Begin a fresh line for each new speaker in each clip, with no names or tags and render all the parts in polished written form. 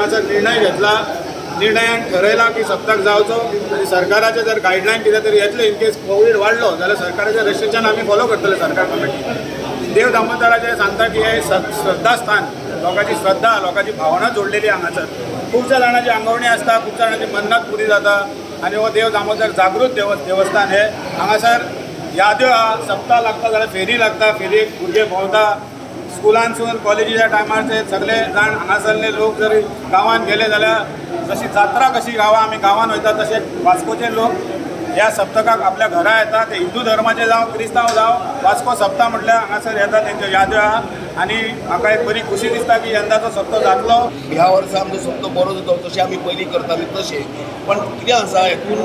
हांगासर निर्णय घेतला. निर्णयान ठरयला की सप्तक जावचो आनी सरकाराचे जर गायडलायन कितें तरी येतले, इन केस कोवीड वाडलो जाल्यार सरकाराचे रेस्ट्रिक्शन आमी फॉलो करतले. सरकार कमिटी देव दामोदराचे सांगता की हे श्रद्धास्थान, लोकांची श्रद्धा, लोकांची भावना जोडलेली. हांगासर खुबशा जाणांची आंगवणी आसता, खुबशा जाणांची मन्नत पुरी जाता आनी हो देव दामोदर जागृत देवस्थान हे. हांगासर याद्यो आहा. सप्ता लागता जाल्यार फेरी लागता. फेरयेक भुरगे भोंवता. स्कुलांसून कॉलेजीच्या टायमार ते सगळे जाण हांगासरले लोक जरी गांवांत गेले जाल्यार जशी जात्रा कशी गांवां आमी गांवांत वयता, तशे वास्कोचे लोक ह्या सप्तकाक आपल्या घरा येता. ते हिंदू धर्माचे जावं, क्रिस्तांव जावं, वास्को सप्ता म्हटल्यार हांगासर येता. तेंच्यो याद्यो आहा आनी म्हाका एक बरी खुशी दिसता की यंदाचो सप्तो जातलो.
ह्या वर्सा आमचो सप्तो बरो जाता, तशें आमी पयलीं करताले तशें. पण कितें आसा, हेतून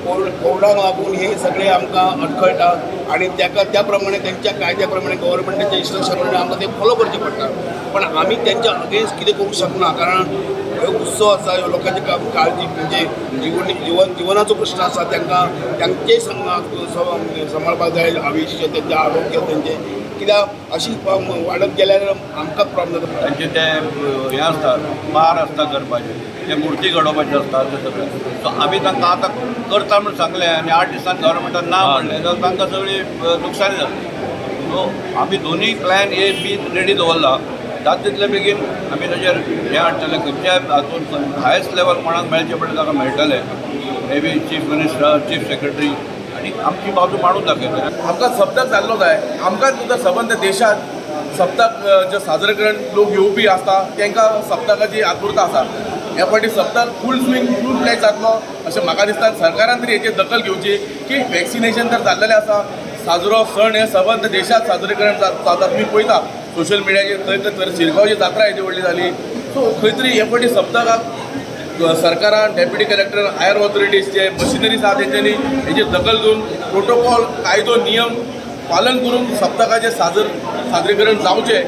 कोविडाक लागून हे सगळे आमकां अडखळटा आनी ताका त्या प्रमाणे, तेंच्या कायद्या प्रमाणे, गव्हर्मेंटाच्या इन्स्ट्रक्शन प्रमाणे आमकां ते फॉलो करचें पडटा. पण आमी तेंच्या अगेन्स्ट कितें करूंक शकना, कारण हो उत्सव आसा, ह्यो लोकांची काळजी म्हणजे जीवन जिवन जिवनाचो प्रश्न आसा. तांकां तांचेय सांबाळपाक जाय, आयुश्य तेंचें, आरोग्य तेंचें. कित्याक अशी वाडत गेल्यार आमकां प्रॉब्लम जाता.
तांचे ते हें आसता, पार आसता करपाचे, ते मुर्ती घडोवपाचे आसता, ते सगळें. सो आमी तांकां आतां करता म्हूण सांगलें आनी 8 दिसान गव्हर्मेंटान ना म्हणलें जाल्यार तांकां सगळी लुकसाणी जातली. सो आमी दोनूय प्लॅन ए बी रेडी दवरला. जाता तितले बेगीन आमी ताजेर हें हाडटले. खंयच्याय हातून हायस्ट लेवल कोणाक मेळचें पडलें, ताका मेळटलें, maybe chief minister, chief secretary, आनी आमची बाजू मांडून दाखयतले.
आमकां सप्तक जाल्लो जाय. आमकां सुद्दां सबंद देशात सप्तक जे साजरे लोक येवपी आसता, तांकां सप्तकाची आतुरता आसा. ह्या फावटी सप्तक फूल स्विंग, फूल फ्लॅज जातलो अशें म्हाका दिसता. सरकारान तरी हेचेर दखल घेवची की वॅक्सिनेशन तर जाल्लेलें आसा. साजरो सण हे सबंद देशात साजरीकरण जाता. तुमी पळयता सोशल मिडियाचेर खंय खंय तर शिरगांवची जात्रा येदी व्हडली जाली. सो खंय तरी हे फावटी सप्तकाक सरकारान, डेप्युटी कलेक्टर, हायर ऑथॉरिटीज, जे मशिनरीज आहा, तेंच्यांनी हेची दखल घेवन प्रोटोकॉल, कायदो, नियम पालन करून सप्तकाचें साजरीकरण जावचें.